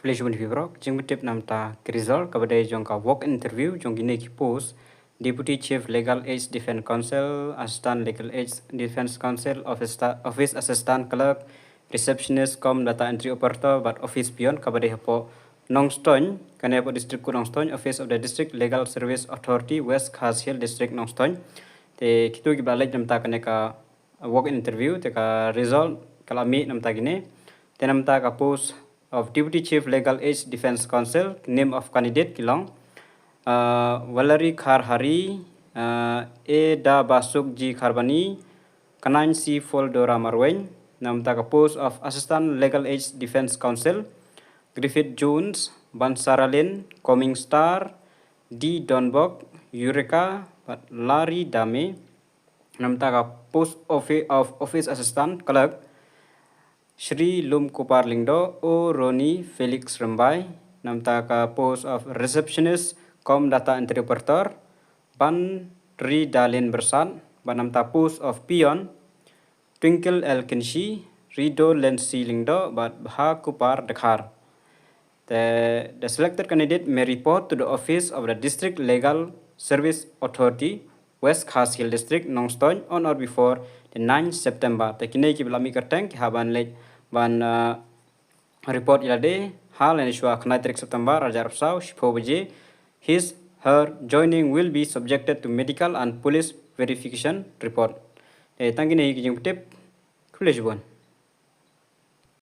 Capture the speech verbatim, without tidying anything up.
Khublei shibun ïa phi baroh. Jingpyntip namta ki result kaba dei jong ka walk-in interview jong kine ki post: Deputy Chief Legal Aid Defence Counsel, Assistant Legal Aid Defence Counsel, Office, Office Assistant Clerk, Receptionist cum Data Entry Operator bad Office Peon, kaba dei hapoh Nongstoiñ, kane hapoh District Court Nongstoiñ, Office of the District Legal Service Authority, West Khasi Hills District, Nongstoiñ. Te kito kiba la leit namta kane ka walk-in interview, te ka result ka la mih namta kine. Te namta ka post of Deputy Chief Legal Aid Defence Counsel, name of candidate ki long, uh, Valerie Kharhari, uh, Edabasukji Kharbani, Kanansi Foldora Marwein. Namta ka post of Assistant Legal Aid Defence Counsel, Griffith Jones, Bansaralin, Coming Star, D Donbok, Eureka bad Larry Dame. Namta ka post offi-, of Office Assistant Clerk, Shri Lumkupar Lyngdoh, O Roni Felix Rymbai. Namta ka post of Receptionist cum Data Entry Operator, Banridalin Bersat. Bad namta post of Peon, Twinkle L Kynshi, Rido Lensi Lyngdoh bad Bhakupar Dkhar. The, the selected candidate may report to the office of the District Legal Service Authority, West Khasi Hills District, Nongstoiñ, on or before the ninth September. Te kine kiba la mih kyrteng ki hap ban leit ban, uh, report ïa lade ha lane shuwa khyndai tarik September arhajar arphew saw, shiphew baje. His, her joining will be subjected to medical and police verification report. Te tang kine hi ki jingpyntip. Khublei shibun.